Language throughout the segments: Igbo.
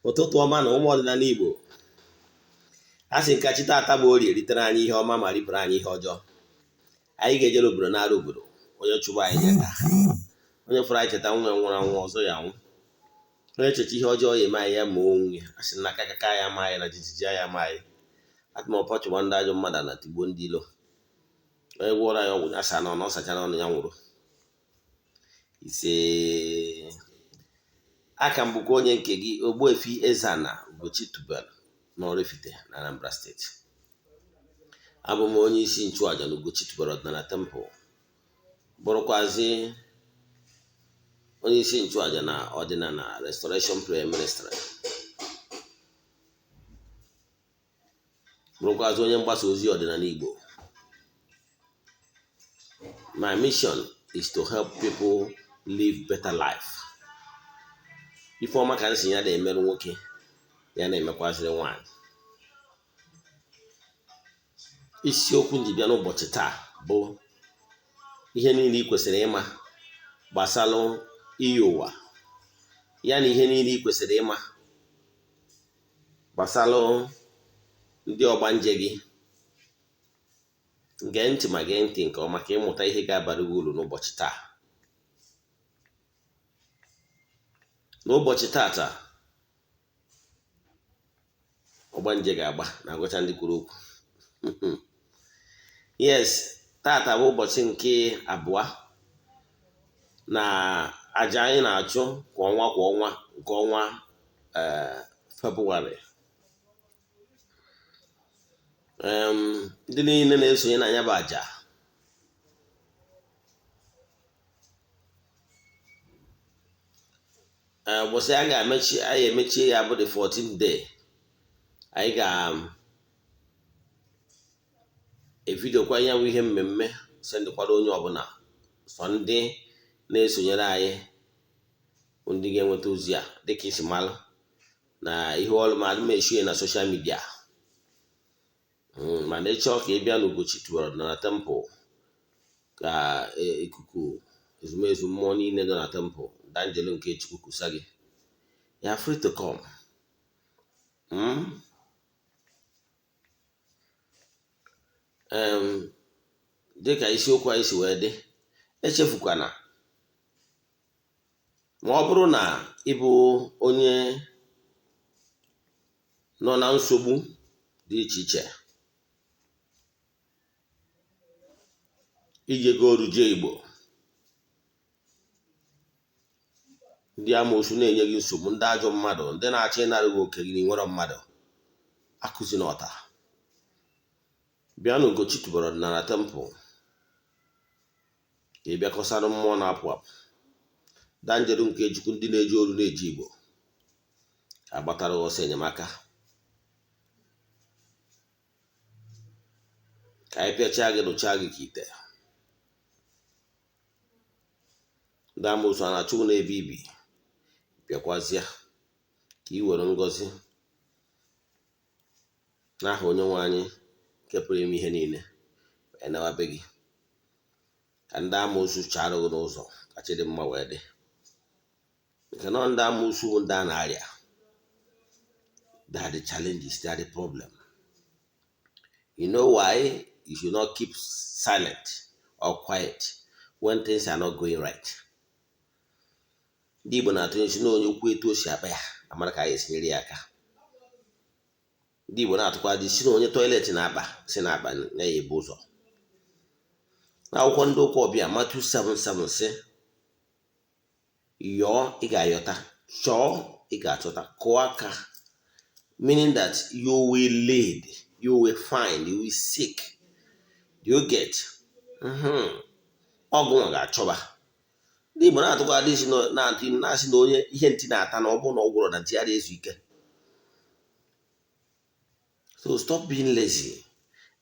Ụtụtụ ọma na ụmụ ọdịnala Igbo. A sị nka chi taata bụ Orie ritere anyị ihe ọma ma ripụrụ anyị ihe ọjọọ. Anyị ga-ejere obodo n'ara obodo. Onye chụba anyị ya taa, onye fụrụ anyị cheta nwa nwụrụ anwụ ọzọ ya anwụ. Onye checha ihe ọjọọ ya eme anyị ya ma onwe ya. A sị na aka aka ya ama anyị na jijiji ya ama anyị. Atụmọpọ chụba ndị ajọ mmadụ na tigbuo ndị ilo. Onye gwọrọ anyị ọgwụ ya saa n'ọnụ, ọ sachara ọnụ ya nwụrụ. Ise, aka m bụkwa onye nke gị, Ogbuefi Eze-Ana Ugochi tubelu n'Oraifite na Anambra Steeti. Abụ m onye isi nchụaja na Ugochi tubelu ọdịnala temple, bụrụkwazi onye isi nchụaja na ọdịnala Restoration Prayer Ministry, bụrụkwazi onye mgbasa ozi ọdịnala Igbo. My mission is to help people live better life. Ife ọma ka nsị ya na-emerụ nwoke, ya na-emekwaziri nwaanyị. Isiokwu m ji bịa n'ụbọchị taa bụ ihe niile ị kwesịrị ịma gbasalụ iyi ụwa, ya na ihe niile ị kwesịrị ịma gbasalụ ndị ọgbanje gị. Gee ntị ma gee ntị nke ọma ka ịmụta ihe ga-abara gị uru n'ụbọchị taa. N'ụbọchị tata, ọgbanje ga-agba na-agwacha ndị kwuru okwu. Yes, tata bụ ụbọchị nke abụọ na aja anyị na-achụ kwa ọnwa kwa ọnwa nke ọnwa Febụwarị. Ndị niile na-esonye na ya bụ aja ụbọchị a ga-emechi, anyị emechie ya bụ the 14th day. Anyị ga-evidokwa ya bụ ihe mmemme, sendịkwara onye ọbụla. Sọ ndị na-esonyere anyị bụ ndị ga-enweta ozi a, dịka isi malụ na ihe ọrụ ma adị m eshie na social media. Mana ịchọọ ka ị bịa n'Ugochi tubelu ọdịnala temple ka ikuku ezumezu mmụọ niile nọ na temple danjelu nke Chukwu kusa gị, you are free to come. Dịka isiokwu anyị si wee dị, echefukwana ma ọ bụrụ na ị bụ onye nọ na nsogbu dị iche iche, ijego oru jee Igbo, ndị amoosu na-enye gị nsogbu, ndị ajọ mmadụ, ndị na-achọ ịnara gị oke gị na inwere mmadụ, akụzi n'ọta. Bịa n'Ugochi tubelu ọdịnala temple ka ị bịakọsara mmụọ na-apụ apụ danjeru nke Chukwu, ndị na-eji oru na-eji Igbo, ka agbatara ọsọ enyemaka, ka anyị pịachaa gị, nụchaa gị ka ite. Ndị amoosu a na-achụ n'ebe ibi, bịakwazịa ka ị were ngọzi n'aha onye nwe anyị nke pụrụ ime ihe niile wee nawa be gị, ka ndị amoosu chara gị n'ụzọ ka chi dị mma wee dị. Nke nọ ndị amoosu bụ ndị a na-arịa. They are the challenges, they are the problem. You know why you should not keep silent or quiet when things are not going right? Ndị Igbo na-atụ isi na onye kwuo etu o si akpa ya, amara ka a ga-esinyere ya aka. Ndị Igbo na-atụkwa dị si na onye toilet na-akpa si na-akpa ya ya ebu ụzọ. N'akwụkwọ ndị ụka ọbịa, Matthew 7:7 sị, yọọ ị ga-ayọta, chọọ ị ga-achọta, kụọ aka, meaning that you will lead, you will find, you will seek. Do you get? Ọgụ nwa ga-achọba. Ndị Igbo na-atụkwa dị isi na-atụ na-asị na onye ihe ntị na-ata na ọ bụrụ na ọ gwụrụ na ntị ya ezu ike. So stop being lazy.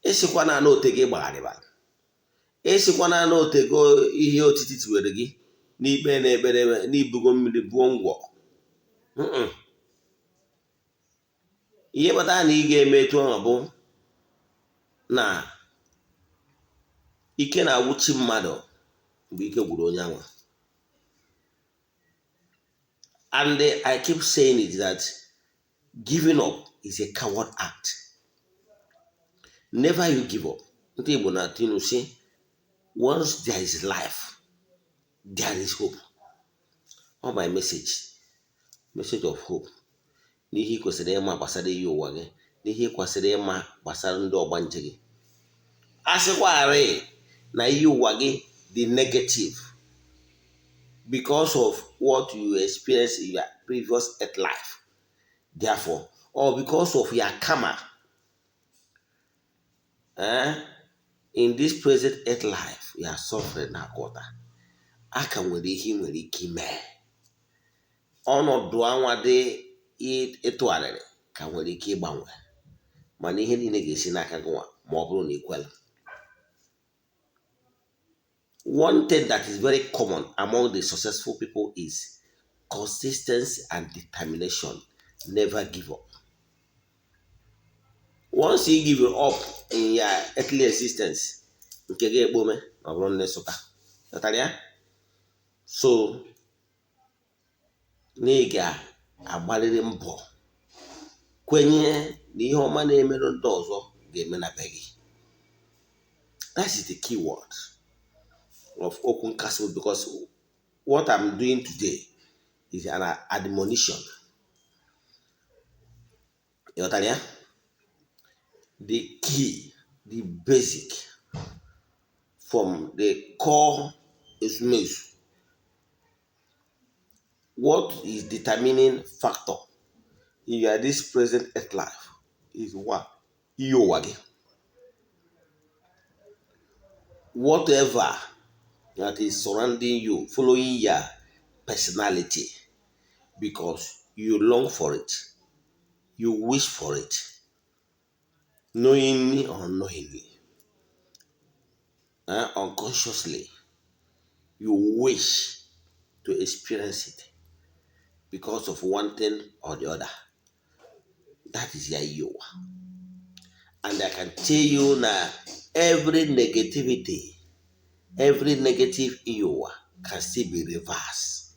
Esikwa na ana ote gị gbagharịba, esikwa na ana otego ihe otiti tiwere gị n'ikpe na ekpere n'ibugo mmiri buo ngwọ. Ihe kpatara na ị ga-eme etu ahụ bụ na ike na-agwụchi mmadụ mgbe ike gwụrụ onye anwa. And I keep saying it that giving up is a coward act. Never you give up. Ndị Igbo na-atụ ilu sị, once there is life, there is hope. All my message, message of hope, n'ihe ị kwesịrị ịma gbasara iyi ụwa gị, n'ihe ị kwesịrị ịma gbasara ndị ọgbanje gị. A sịkwarị na iyi ụwa gị dị negative because of what you experienced in your previous earth life, therefore, or because of your karma in this present earth life you are suffering na akwọta a ka nwere ihe ị nwere ike ime. Ọnọdụ anwa dị ịtụgharịrị ka nwere ike ịgbanwe, mana ihe niile ga-esi n'aka gị nwa ma ọ bụrụ na ị kwela. One thing that is very common among the successful people is consistency and determination. Never give up. Once you give up in your earthly existence, nke gị ekpome ma ọ bụrụ nne Nsụka ghọtara ya. So na ị ga-agbarịrị mbọ kwenye na ihe ọma na-emerụ ndị ọzọ ga-eme na be gị. That is the key word of okwu nkasi obi, because what I'm doing today is an admonition. Ịghọtara ya? The key, the basic from the core ezumezu, what is determining factor in your this present earth life is one, iyi ụwa gị. Whatever that is surrounding you, following your personality, because you long for it, you wish for it, knowingly or unknowingly, unconsciously, you wish to experience it because of one thing or the other. That is your iyi ụwa. And I can tell you now, every negativity, every negative iyi ụwa can still be reversed.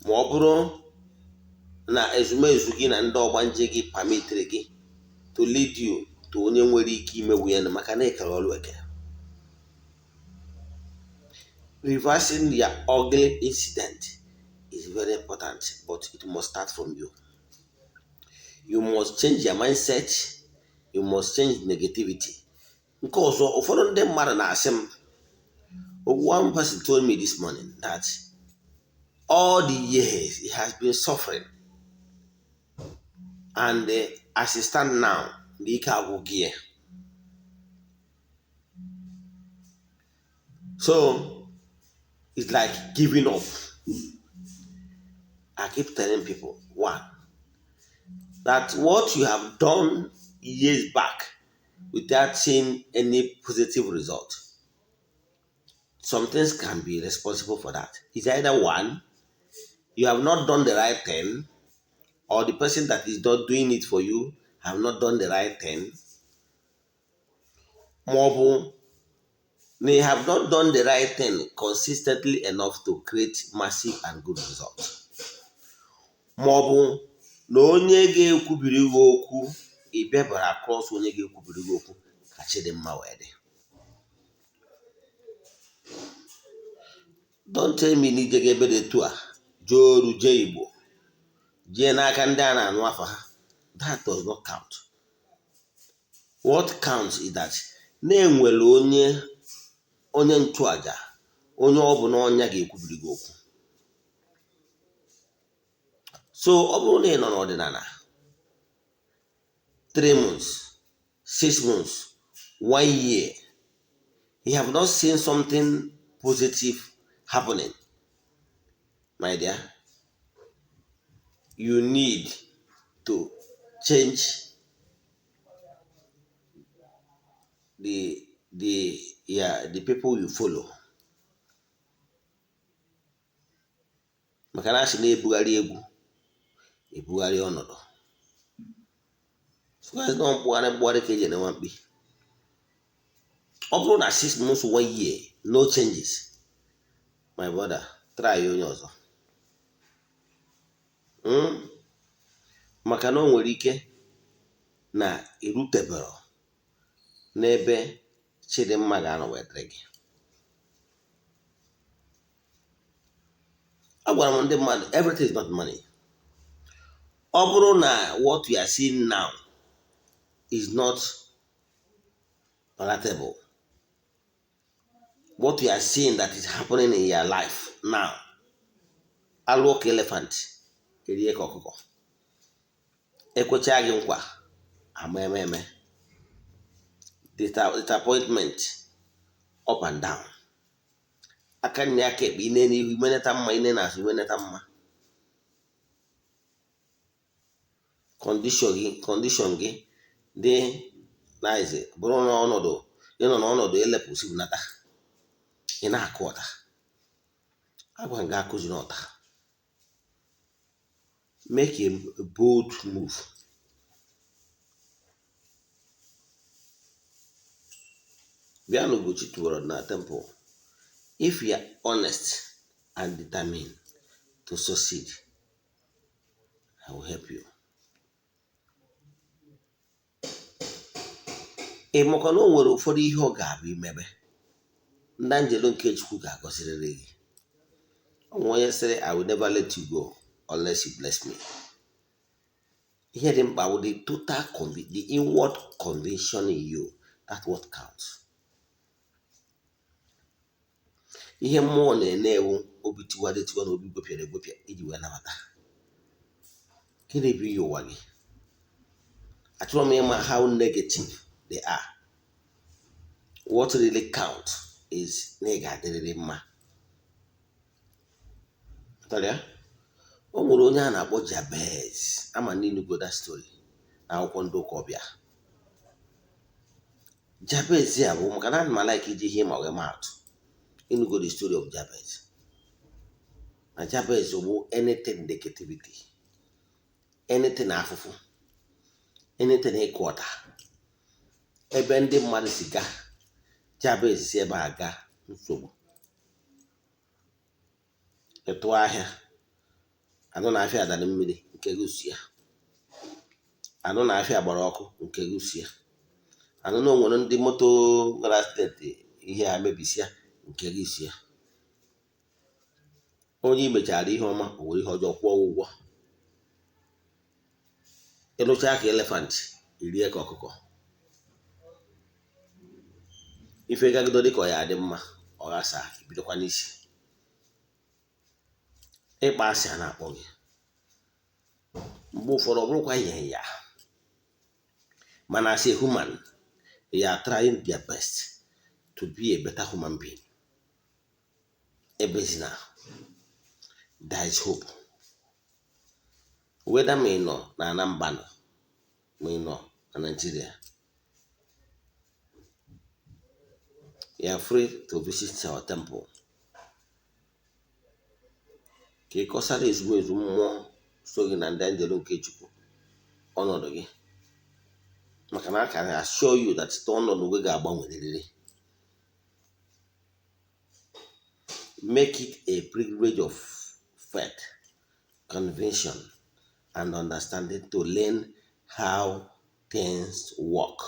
Ma ọ bụrụ na ezumezu gị na ndị ọgbanje gị permitiri gị to lead you to onye nwere ike imewu ya, maka na ekere ọrụ eke. Reversing your ugly incident is very important, but it must start from you. You must change your mindset, you must change negativity. Nke ọzọ, ụfọdụ ndị mmadụ na-asị m, one person told me this morning that all the years he has been suffering, and as he stand now, na ike agwụghị ya. So it's like giving up. I keep telling people, one, that what you have done years back without seeing any positive result, some things can be responsible for that. It's either one, you have not done the right thing, or the person that is not doing it for you have not done the right thing, ma ọ bụ na you have not done the right thing consistently enough to create massive and good results, ma ọ bụ na onye ga-ekwubiri gị okwu, ị bịabara across onye ga-ekwubiri gị okwu ka chi dị mma wee dị. Don't tell me na ije ebe dị etu a, jee oru, jee Igbo, jee n'aka ndị a na-anụ afa ha. That does not count. What counts is that na-enwere onye onye nchụaja, onye ọ bụ na ọnya ga-ekwubiri gị okwu. So ọ bụrụ na ị nọ n'ọdịnala 3 months, 6 months, 1 year, you have not seen something positive happening, my dear, you need to change the people you follow. Maka na a sị na-ebugharị egwu ebugharị ọnọdụ. So na mkpụgharị mkpụgharị ka eji ene nwa mkpi. Ọ bụrụ na 6 months, 1 year, no changes, my brother, Try onye ọzọ. Maka na o nwere ike na irutebero n'ebe Chidimma ga-anọ wee dịrị gị. Agwara m ndị mmadụ, everything is not money. Ọ bụrụ na what you are seeing now is not palatable, what you are seeing that is happening in your life now, alụọ ka elephant erie ka ọkụkọ, ekwecha gị nkwa ama eme eme, disappointment up and down, aka nne aka ekpe, ine n'ihu imeneta mma, ine n'azụ imeneta mma, condition gị dị nice, bụrụ n'ọnọdụ ịnọ n'ọnọdụ elepụ sibunata, ị na-akụ ọta, agwa nga akụziri ọta. Make a bold move. Bịa n'Ugochi tubelu na temple. If you are honest and determined to succeed, I will help you. Ị makwa na o nwere ụfọdụ ihe ọ ga-abụ imebe, ndị anjelu nke Chukwu ga-agọzirịrị gị. Ọ nwere onye sịrị, I will never let you go unless you bless me. Ihe dị mkpa bụ the total the inward conviction in you, that's what counts. Ihe mmụọ na-ene ewu obi tiwara etiwa na obi gwepịara egwepịa iji wee nabata. Gịnị bụ ihe ụwa gị? Achọrọ m ịma how negative they are. What really counts is na ị ga-adịrịrị mma. O nwere onye a na-akpọ Jabez, ama n'inugo that story na akwụkwọ ndị ụka ọbịa. Jabez ya bụ maka na ana m like iji ihe ma wee maa atụ. Ịnụgo the story of Jabez. Na Jabez bụ anything negativity, anything afụfụ, anything ịkụ ọta. Ebe ndị mmadụ si gaa, Jabez si ebe a gaa nsogbu. Ịtụ ahịa, anụ na afịa dara mmiri nke gị si ya, anụ na afịa gbara ọkụ nke gị si ya, anụ na o nwere ndị moto nwere accident ihe ha mebisia nke gị si ya. Onye imechara ihe ọma o were ihe ọjọọ kwụọ ụgwọ. Ịlụcha ka elephant irie ka ọkụkọ. Ife gagido dịka ọ ya adị mma, ọ ghasa ebidokwa n'isi. Ịkpa asị a na-akpọ gị mgbe ụfọdụ ọ bụrụkwa ihe ya, mana as a human you are trying their best to be a better human being. Ebezina, there is hope. Whether ma ị nọ na Anambra ma ị nọ na Nigeria, you are free to visit our temple. Ka ị kọsara ezumezu mmụọ so gị na ndị anjelu nke Chukwu ọnọdụ gị, maka na I can assure you that ọnọdụ gị ga-agbanwerịrị. Make it a privilege of faith, conviction, and understanding to learn how things work.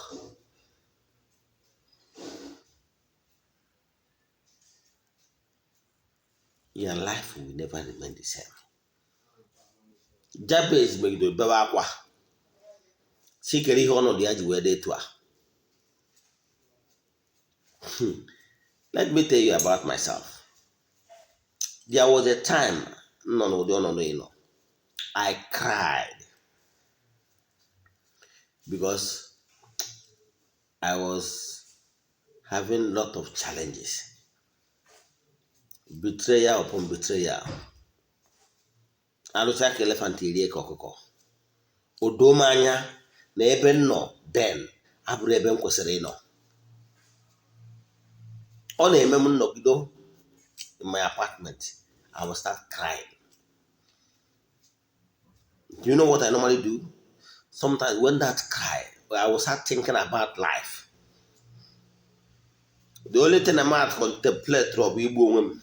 Your life will never remain the same. Jabez megidere bebe akwa si kere ihe ọnọdụ ya ji wee dị etu a. Let me tell you about myself. There was a time nọ n'ụdị ọnọdụ ị nọ. I cried because I was having a lot of challenges. Betrayal upon betrayal. Arụcha ka elephant erie ka ọkụkọ. O doo m anya na ebe m nọ then abụrụ ebe m kwesịrị ịnọ. Ọ na-eme m nnọgido in my apartment, I will start crying. Do you know what I normally do? Sometimes when that cry, I will start thinking about life. The only thing I'm at contemplate bụ igbu onwe m.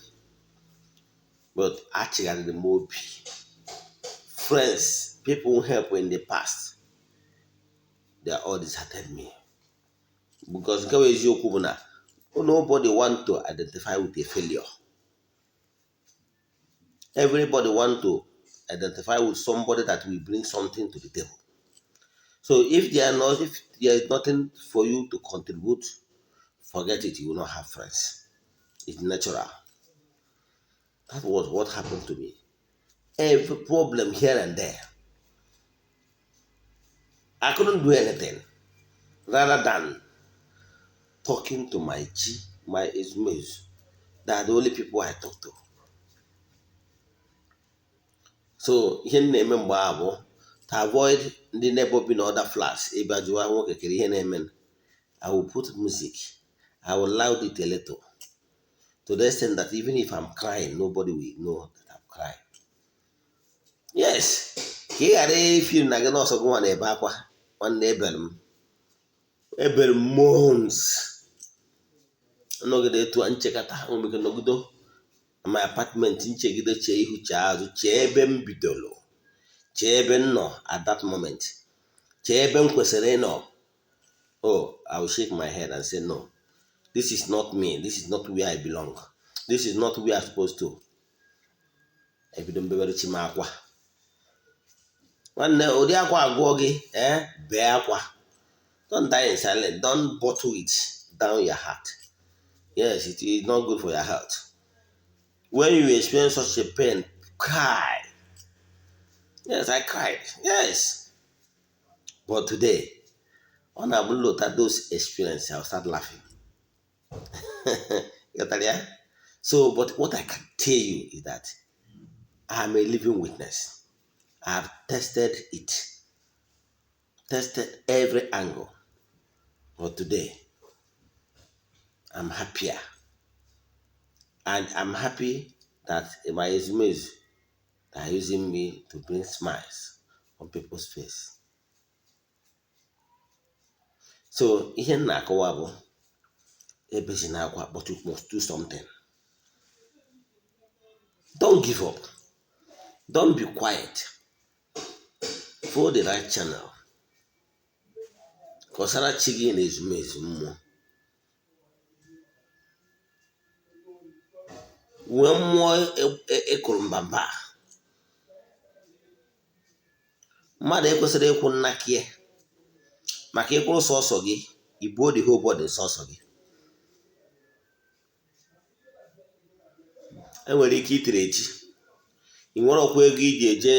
But achịgharịrị m obi. Friends, people who help in the past, they all deserted me, because nke bụ eziokwu bụ na nobody want to identify with a failure. Everybody want to identify with somebody that will bring something to the table. So if there is nothing for you to contribute, forget it, you will not have friends. It's natural. That was what happened to me. Every problem here and there, I couldn't do anything rather than talking to my chi, my ezumezu. They are the only people I talk to. So ihe m na-eme mgbe ahụ bụ to avoid ndị neighbor bi na other flats ịbịa jụwa nwoke kere ihe na-eme. I will put music. I will loud it a little to the extent that even if I'm crying, nobody will know that I'm crying. Yes, ka ị ghara ifeel na gị nọọsụ gị nwa na-ebe akwa. Nwanne, ebere m, ebere m months nọgide etu a nchekata nwere ike nọgido na my apartment, nchegide, chee ihu, chee azụ, chee ebe m bidoro, chee ebe m nọ at that moment, chee ebe m kwesịrị ịnọ. Oh, I will shake my head and say, "No, this is not me. This is not where I belong. This is not where I'm supposed to." Ebido mbebere chi m akwa. Nwanne, ụdị akwa agụọ gị, ee, bee akwa. Don't die in silence. Don't bottle it down your heart. Yes, it is not good for your health. When you experience such a pain, cry. Yes, I cried. Yes, but today, ọ na-abụ lota those experiences, I'll start laughing. Ghọtara ya? So, but what I can tell you is that I'm a living witness. I have tested it, tested every angle, but today I'm happier, and I'm happy that my ezumezu are using me to bring smiles on people's face. So ihe m na-akọwa bụ ebezina akwa, but you must do something. Don't give up. Don't be quiet. Follow the right channel. Kọsara chi gị na ezumezu mmụọ. Nwee mmụọ ịkụrụ mbamba. Mmadụ ekwesịrị ịkwụ nnakie maka ịkwụrụ sọsọ gị, ibuo the whole body sọsọ gị. Enwere ike itiri echi, ị nwere ọkwa ego iji eje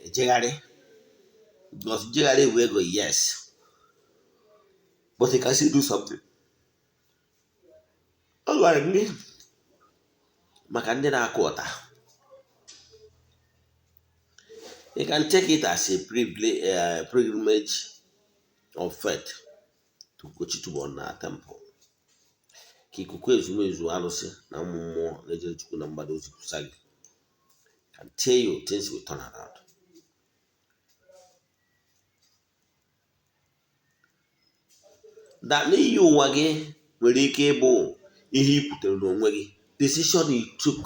ejegharị, because njegharị bụ ego. Yes, but you can still do something. Ọ gwara gị maka ndị na-akụ ọta, you can take it as a pilgrimage of faith to Ugochi na temple, ka ikuku ezumezu alụsị na ụmụ mmụọ na-ejere Chukwu na mgbada ozi kwusa gị. Can tell you, things will turn around. That n'iyi ụwa gị nwere ike ịbụ ihe i kwutere n'onwe gị, decision you took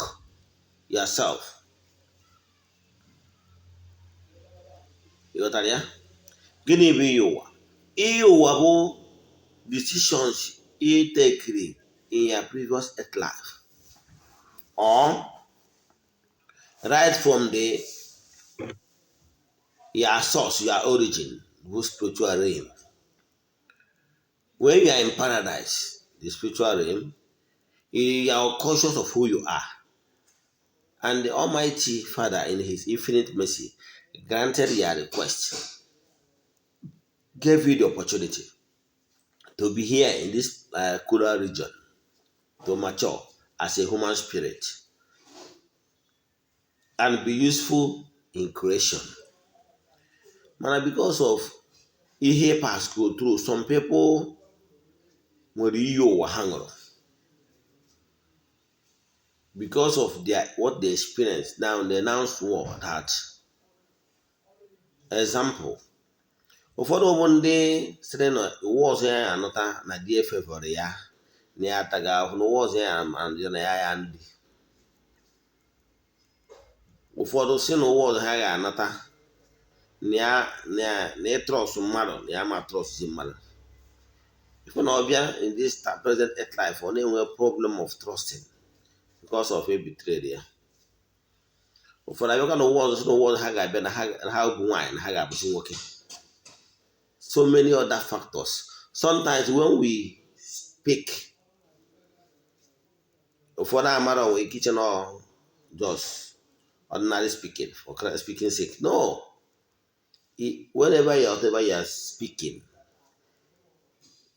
yourself. Ị ghọtara ya? Gịnị bụ iyi ụwa? Iyi ụwa bụ decisions you take in your previous earth life or right from the your source, your origin, bụ spiritual realm. When you are in paradise, the spiritual realm, you are conscious of who you are, and the Almighty Father, in his infinite mercy, granted your request, gave you the opportunity to be here in this cooler region, to mature as a human spirit and be useful in creation. Mana because of ihe pass go through, some people nwere iyi ụwa ha ṅụrụ because of their what they experience. Now they now swore that, example, ụfọdụ bụ ndị sịrị na ụwa ọzọ ya anụta na di efevọrọ ya na ya ataghị ahụ, na ụwa ọzọ ya na ya ya ndị Ụfọdụ si n'ụwa ọzọ ha ga-anata na ya na ịtrust mmadụ, na ya ma trust mmadụ. Ife na ọbịa in this present earth life, ọ na-enwe problem of trusting because of a betrayed ya. Ụfọdụ abịakwa n'ụwa ọzọ, si n'ụwa ọzọ ha ga-abịa na ha bụ nwaanyị, na ha ga-abụzi nwoke. So many other factors. Sometimes when we speak, ụfọdụ amara onwe ike iche na just ordinary speaking for speaking sake. No, whenever you whatever you are speaking,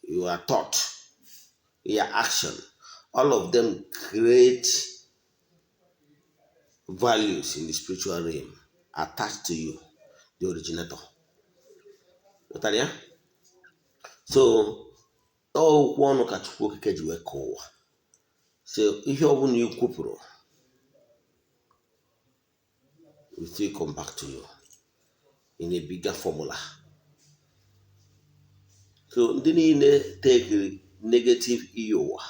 your thought, your action, all of them create values in the spiritual realm attached to you, the originator. Ghọtara ya? So okwu ọnụ ka Chukwu Okike ji wee kee ụwa. So ihe ọbụla i kwupụrụ will still come back to you in a bigger formula. So ndị niile take negative iyi ụwa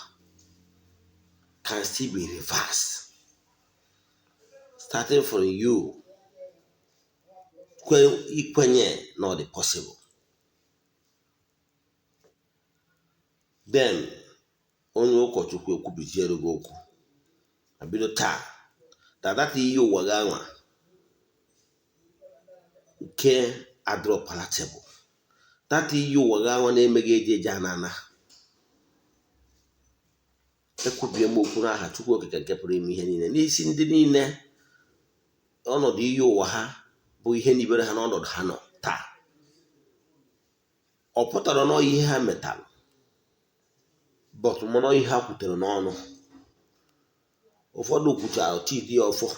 can still be reversed, starting from you ikwenye na ọ dị possible. Then onye ụkọchukwu ekwubiziere gị okwu abido taa that iyi ụwa gị anwa nke adịrọ palatable, that iyi ụwa gị anwa na-eme gị eji eje ana ana. Ekwubie m okwu n'aha Chukwu Okike nke pụrụ ime ihe niile n'isi ndị niile ọnọdụ iyi ụwa ha bụ ihe nibere ha n'ọnọdụ ha nọ taa. Ọ pụtara na ihe ha metalụ, but mana ihe ha kwutere n'ọnụ. Ụfọdụ kwuchara chidi ọfọ,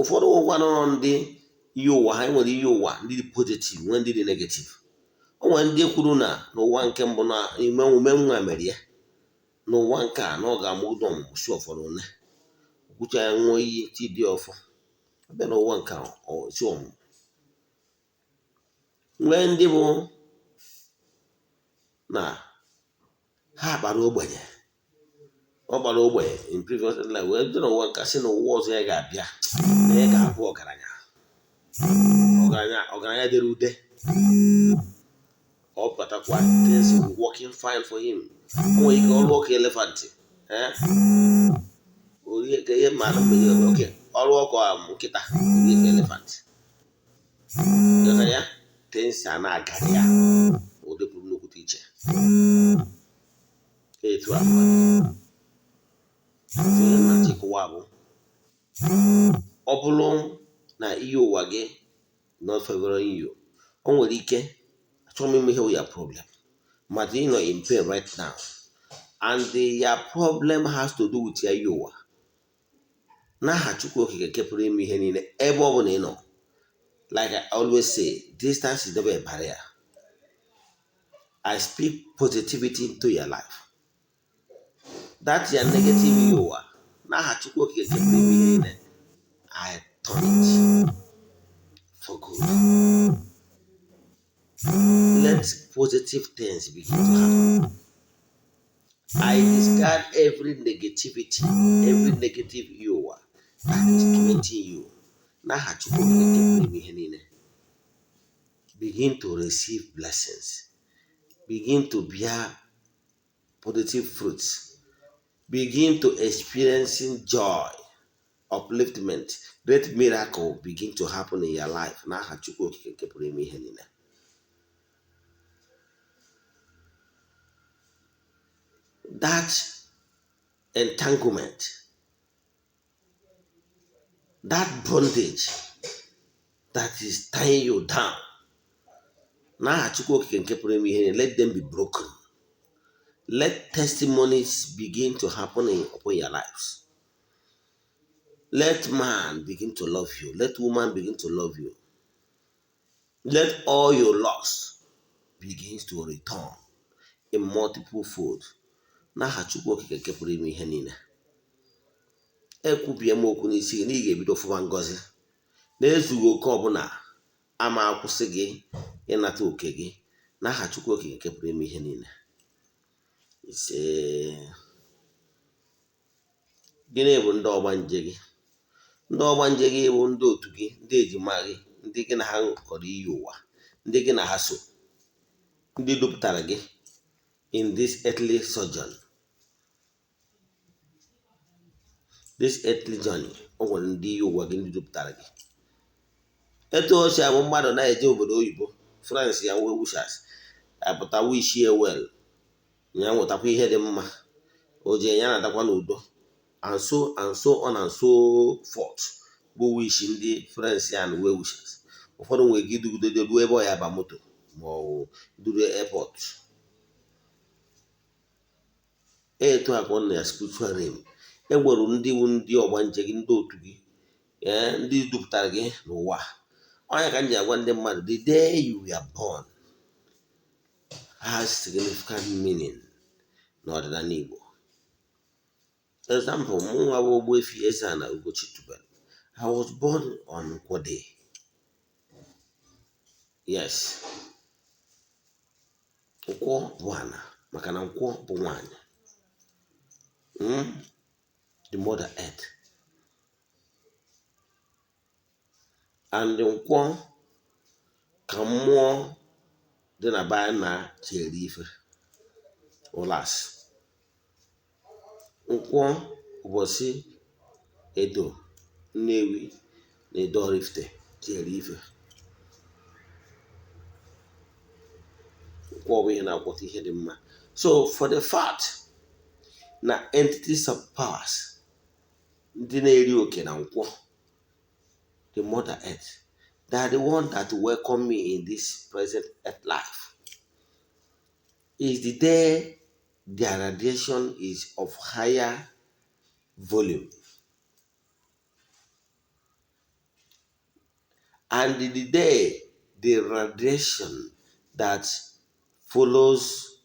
ụfọdụ ụgwa nọ ndị iyi ụwa ha nwere iyi ụwa ndị dị positive, nwee ndị dị negative. O nwere ndị kwuru na n'ụwa nke mbụ na ime omume nwa mere ya, n'ụwa nke a na ọ ga-amụdo ọmụmụ si ụfọdụ one kwucha ya, ṅụọ iyi chidi ọfọ, abịa n'ụwa nke a si ọmụmụ. Nwee ndị bụ na ha kpara ogbenye, ọ gbara ogbenye in previous life, wee dị n'ụwa nke sị na ụwa ọzọ ya ga-abịa na ya ga-abụ ọgaranya, ọgaranya, ọgaranya dere ude. Ọ batakwa, things will be working fine for him. O nwere ike ọrụ ọkụ elephant, orie ka ihe mmadụ mgbe oke ọrụ ọkụ nkịta orie ka elephant ya, things a na-agara ya ụdị pụrụ nnukwute iche. Etu a onye na-achịkwa bụ ọ bụrụ na ihe ụwa gị not favoring you, o nwere ike achọghị m ime ihe ya problem, but ị nọ in pain right now and your problem has to do with ya ihe ụwa. N'aha Chukwu Okike nke pụrụ ime ihe niile, ebe ọ bụla ị nọ, like I always say, distance is never a barrier. I speak positivity into your life. That your negative ihe ụwa, n'aha Chukwu Okike nke pụrụ ime ihe niile, I turn it for good. Let positive things begin to happen. I discard every negativity, every negative ihe ụwa that is tormenting you. N'aha Chukwu Okike nke pụrụ ime ihe niile, begin to receive blessings, begin to bear positive fruits, begin to experiencing joy, upliftment. Great miracle begin to happen in your life. N'aha Chukwu Okike nke pụrụ ime ihe niile. That entanglement, that bondage that is tying you down, n'aha Chukwu Okike nke pụrụ ime ihe niile, let them be broken. Let testimonies begin to happen upon your lives. Let man begin to love you. Let woman begin to love you. Let all your loss begins to return in multiple fold. N'aha Chukwu Okike nke pụrụ ime ihe niile, ekwubie m okwu n'isi gị na ị ga-ebido fụba ngọzi na-ezughị oke ọbụla ama akwụsị gị ịnata oke gị. N'aha Chukwu Okike nke pụrụ ime ihe niile. Ise. Gịnị bụ ndị ọgbanje gị? Ndị ọgbanje gị bụ ndị otu gị, ndị ejima gị, ndị gị na ha ṅụkọrọ iyi ụwa, ndị gị na ha so, ndị dupụtara gị in this earthly sojourn, this earthly journey. O nwere ndị iyi ụwa gị, ndị dupụtara gị. Etu o si abụ mmadụ na-eje obodo oyibo, friends ya, well wishers apụta wish ya well, ya nwetakwa ihe dị mma, o jee ya natakwa n'udo, and so and so on and so forth, bụ wish ndị friends ya na well wishers. Ụfọdụ nwere ike idugide ruo ebe ọ ya ba moto ma ọ bụ duru airport. Etu a ka ọ na ya spiritual realm. E nwere ndị wu ndị ọgbanje gị, ndị otu gị, ee, ndị dupụtara gị n'ụwa. Onye ka m ji agwa ndị mmadụ, the day you were born has significant meaning n'ọdịnala Igbo. Example, mụnwa bụ Ogbuefi Eze-Ana Ugochi Tubelu, I was born on Nkwọ day. Yes, Nkwọ bụ ana, maka na Nkwọ bụ nwanyị, the mother earth, and Nkwọ ka mmụọ dị na be anyị na-eji eri ife ụlas. Nkwọ ụbọchị Edo Nnewi na Edo Oraifite ji eri ife. Nkwọ bụ ihe na-akwọta ihe dị mma. So for the fact na entities of powers ndị na-eri oke na Nkwọ, the mother earth, they are the one that welcome me in this present earth life, is the day their radiation is of higher volume and the day the radiation that follows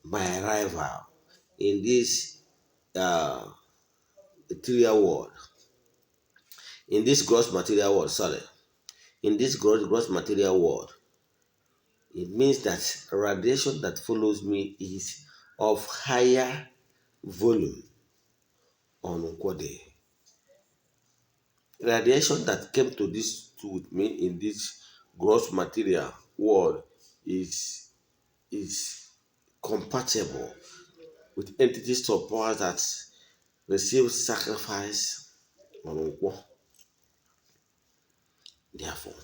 my arrival in this material world, in this gross material world, sorry, in this gross material world, it means that radiation that follows me is of higher volume on Nkwọ day. Radiation that came to this to with me in this gross material world is compatible with entities of power that receive sacrifice on Nkwọ. Therefore,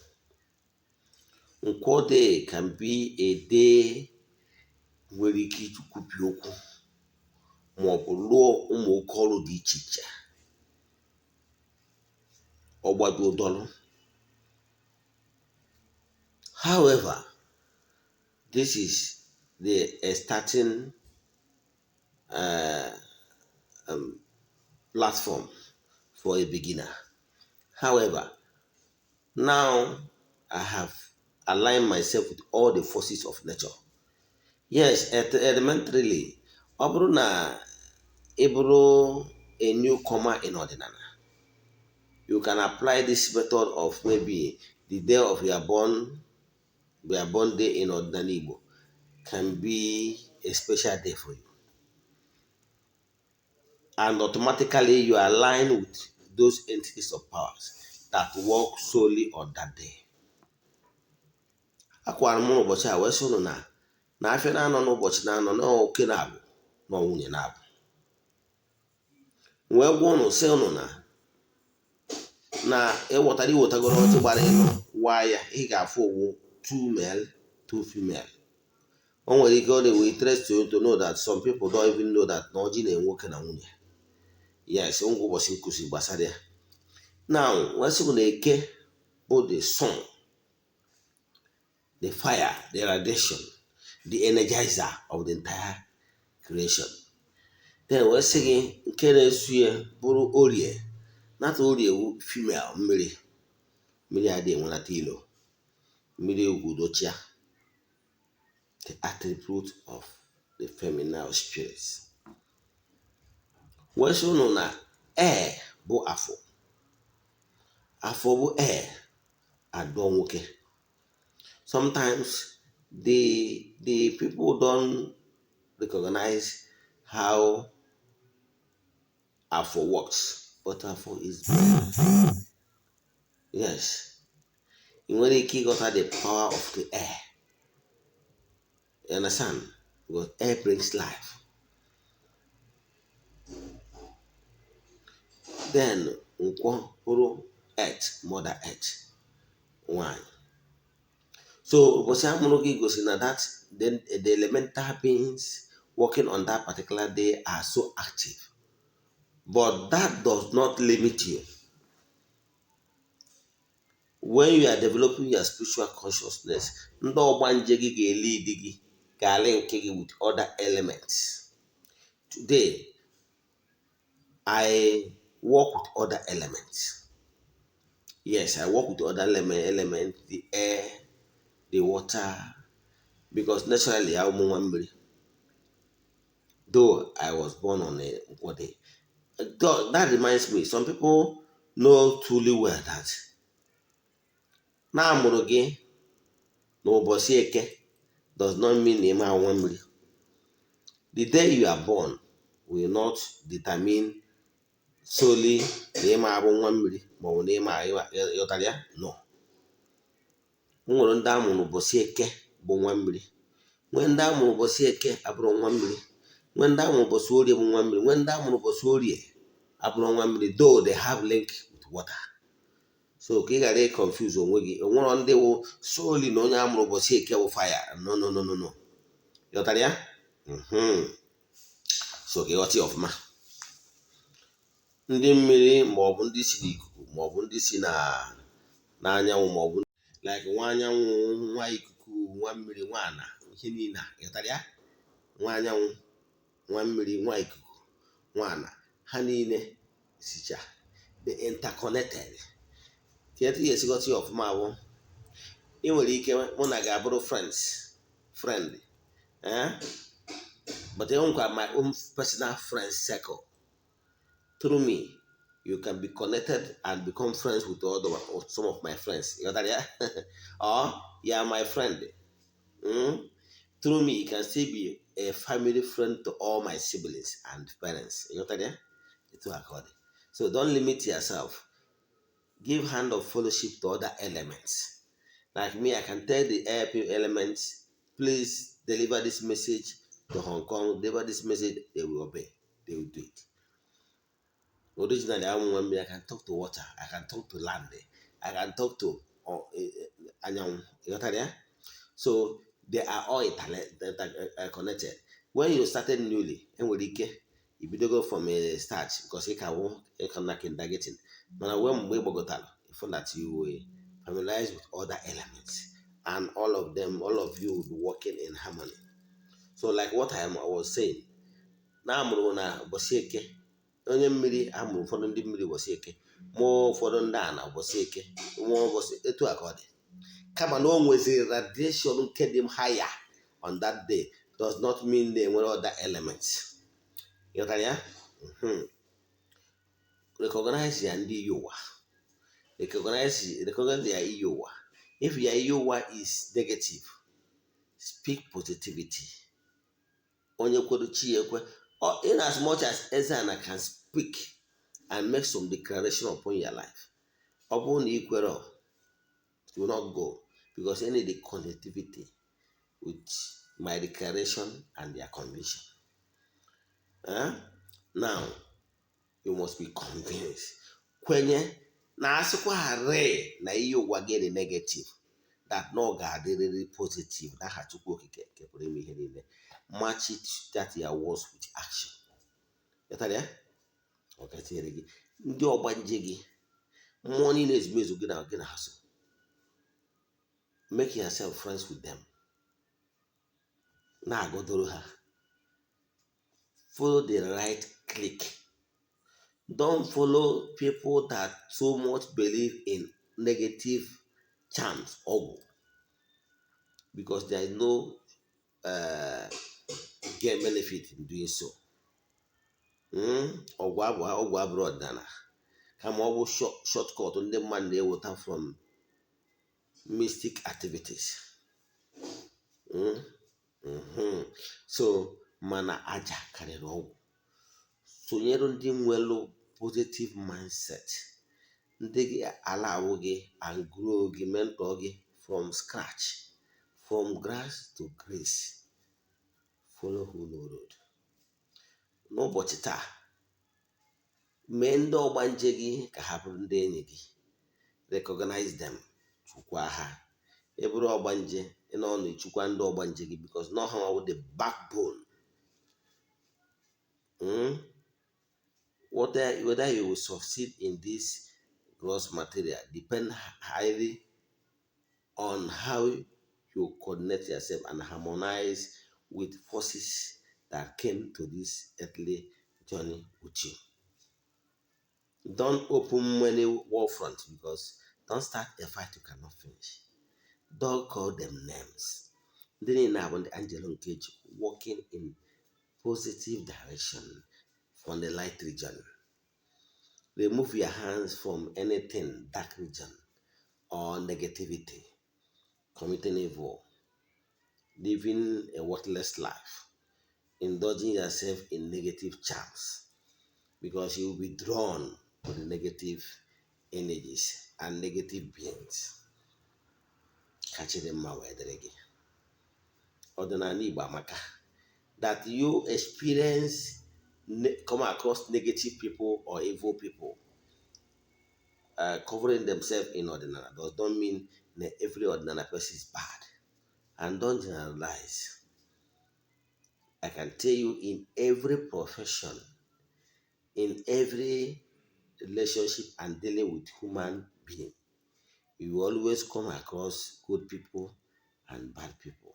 Nkwọ day can be a day nwere ike iji kwubi okwu ma ọ bụ lụọ ụmụ oke ọrụ dị iche iche, ọgbado dọlụ. However, this is the starting platform for a beginner. However, now I have aligned myself with all the forces of nature. Yes, elementarily, ọ bụrụ na ị bụrụ a newcomer in ọdịnala, you can apply this method of maybe the day of your born day in ọdịnala Igbo can be a special day for you. And automatically you align with those entities of powers that work solely on that day. Akwara m n'ụbọchị a wee sị ụnụ na na afịa na-anọ n'ụbọchị na-anọ na oke na-abụ na nwunye na-abụ, wee gwa ụnụ sị ụnụ na na ịwọtara iwetagoro ọjị gbara ịnọ waa ya, ị ga-afụ owu two male, two female. O nwere ike ọ na-ewe interest you to know that some people don't even know that na ọjị na-enwe nwoke na nwunye. Yes, ngwa ụbọchị nkụzi gbasara ya. Now, wee sị na eke bụ the sun, the fire, the radiation, the energizer of the entire creation. Then wee sị gị nke na-esu ya bụrụ orie nata orie wu female mmiri. Mmiri adịghị enwenata ilo, mmiri egwu dochia, the attribute of the feminine spirits. Wee sị ụnụ na air bụ afọ, afọ bụ air adọ nwoke. Sometimes the people don't recognize how Afọ works, but Afọ is brain. Yes, ị nwere ike ịghọta the power of the air. You understand? Because air brings life. Then Nkwọ bụrụ earth, mother earth, nwanyị. So ụbọchị a mụrụ gị gosi na that the elemental beings working on that particular day are so active, but that does not limit you. When you are developing your spiritual consciousness, ndị ọgbanje gị ga-elead gị, ga-alink gị with other elements. Today I work with other elements. Yes, I work with other element, the air, the water, because naturally I'm nwa mmiri, though I was born on a Nkwọ day. That reminds me, some people know truly well that na amụrụ gị n'ụbọchị Eke does not mean na ịma nwa mmiri. The day you are born will not determine solely na ịma abụ nwa mmiri maọbụ na ịma ịghọtara ya. No, o nwere ndị amụrụ ụbọchị Eke bụ nwa mmiri, nwee ndị amụrụ ụbọchị Eke abụrụ nwa mmiri, nwee ndị amụrụ ụbọchị Orie bụ nwa mmiri, nwee ndị amụrụ ụbọchị Orie abụrụ nwa mmiri, though they have link with water. So ka ị ghara ịconfuse onwe gị, onwero ndị wụ solely na onye amụrụ ụbọchị Eke wụ fire. No, no, no, no, no. Ịghọtara ya? So ka ịghọta ya ọfụma, ndị mmiri maọbụ ndị si n'ikuku maọbụ ndị si na n'anyanwụ maọbụ like nwa anyanwụ, nwa ikuku, nwa mmiri, nwa ana, ihe niile a, ịghọtara ya? Nwa anyanwụ, nwa mmiri, nwa ikuku, nwa ana, ha niile sicha the interconnected. Ka etu ya esighọta ya ọfụma bụ, ị nwere ike mụ na ga-abụrụ friends, friend, eh? But enwekwa my own personal friend circle. Through me you can be connected and become friends with other or some of my friends. Ịghọtara ya? Or you are my friend, Through me you can still be a family friend to all my siblings and parents. Ịghọtara ya? Etu a ka ọ dị. So don't limit yourself. Give hand of fellowship to other elements. Like me, I can tell the air elements, "Please deliver this message to Hong Kong, deliver this message." They will obey, they will do it. Originally, I'm one. I can talk to water, I can talk to land, I can talk to anyanwụ. Ịghọtara ya? So they are all connected. When you started newly, enwere ike ibidogo from a start because ị ka wụ ịka na kindergarten, mana when mgbe ị gbagotara, you find that you will familiarize with other elements and all of them, all of you will be working in harmony. So like what I was saying, na amụrụ na ụbọchị Eke, onye mmiri amụrụ, ụfọdụ ndị mmiri ụbọchị Eke mụọ, ụfọdụ ndị ana ụbọchị Eke mụọ, ụbọchị etu a ka ọ dị. Kama na o nweziri radiation nke dị higher on that day does not mean na enwere other elements. Ịghọtara ya? Recognize ya ndị iyi ụwa, recognize ya iyi ụwa. If ya iyi ụwa is negative, speak positivity. Onye kwere, chi ya ekwe. In as much as Eze-Ana can speak and make some declaration upon your life, ọ bụrụ na ị kwere, it will not go, because any the connectivity with my declaration and their conviction. Eh? Now you must be convinced, kwenye na asịkwarị na ihe ụwa gị dị negative, that na ọ ga-adịrịrị positive n'aha Chukwu Okike nke pụrụ ime ihe niile. Match it, that your words, with action. Ghọtara ya? Ọ ga-etinyere gị ndị ọgbanje gị, mmụọ niile, ezumezu gị na gị na ha so. Make yourself friends with them. Na-agọdoro ha. Follow the right clique. Don't follow people that so much believe in negative charms, ọgwụ, because there is no gain, benefit in doing so. Ọgwụ abụ ọgwụ abụrụ ọdịnala, kama ọ bụ shortcut ndị mmadụ na-eweta from mystic activities. So mana aja karịrị ọgwụ. Sonyere ndị nwere positive mindset, ndị gị allow gị and grow gị, mentor gị from scratch, from grass to grace. Follow who know road. N'ụbọchị taa, mee ndị ọgbanje gị ka ha bụrụ ndị enyi gị. Recognize them, chukwa ha. Ị bụrụ ọgbanje, ị nọ na-echukwa ndị ọgbanje gị, because na ha wụ the backbone. Whether you will succeed in this gross material depend highly on how you coordinate yourself and harmonize with forces that came to this earthly journey with you. Don't open many war fronts, because don't start a fight you cannot finish. Don't call them names. Ndị niile abụ ndị angel nke Chukwu working in positive direction from the light region. Remove your hands from anything dark region or negativity, committing evil, living a worthless life, indulging yourself in negative charms, because you will be drawn to the negative energies and negative beings. Ka chi dị mma wee dịrị gị. Ọdịnala Igbo amaka. That you experience come across negative people or evil people covering themselves in ọdịnala does not mean that every ọdịnala person is bad. And don't generalize. I can tell you, in every profession, in every relationship and dealing with human being, you will always come across good people and bad people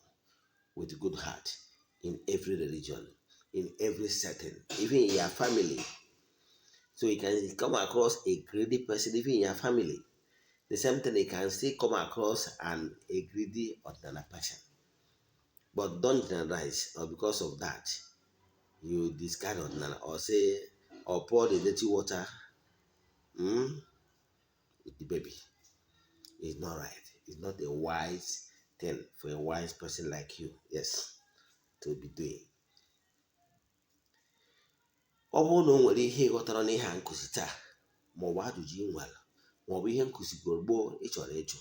with good heart in every religion, in every setting, even in your family. So you can come across a greedy person even in your family. The same thing, you can still come across an a greedy ọdịnala person. But don't generalize, or because of that, you discard ọdịnala or say or pour the dirty water with the baby. It's not right. It's not a wise thing for a wise person like you, yes, to be doing. Ọ bụrụ na o nwere ihe ị ghọtara n'ihe a nkụzi taa, maọbụ ajụjụ ị nwere, maọbụ ihe nkụzigoro gboo ị chọrọ ịjụ,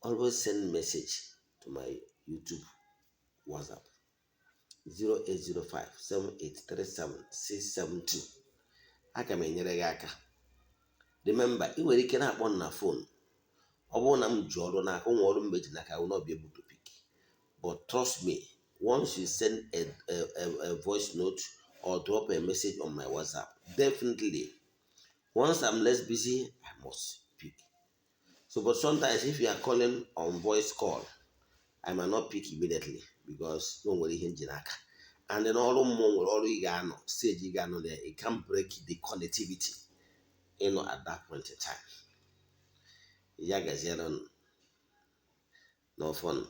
always send message to my YouTube WhatsApp 08057837672. Aga m enyere gị aka. Remember, ị nwere ike na-akpọ m na phone. Ọ bụrụ na m ji ọrụ n'aka, ụmụ ọrụ m ji n'aka, I will not be able to pick. But trust me, once you send a voice note or drop a message on my WhatsApp, definitely, once I'm less busy, I must pick. So, but sometimes if you are calling on voice call, I might not pick immediately because o nwere ihe m ji n'aka. And then ọrụ mmụọ nwere ọrụ ị ga-anọ, stage ị ga-anọ there, it can break the connectivity ịnọ at that point in time. Ya gaziere n'ọfọn.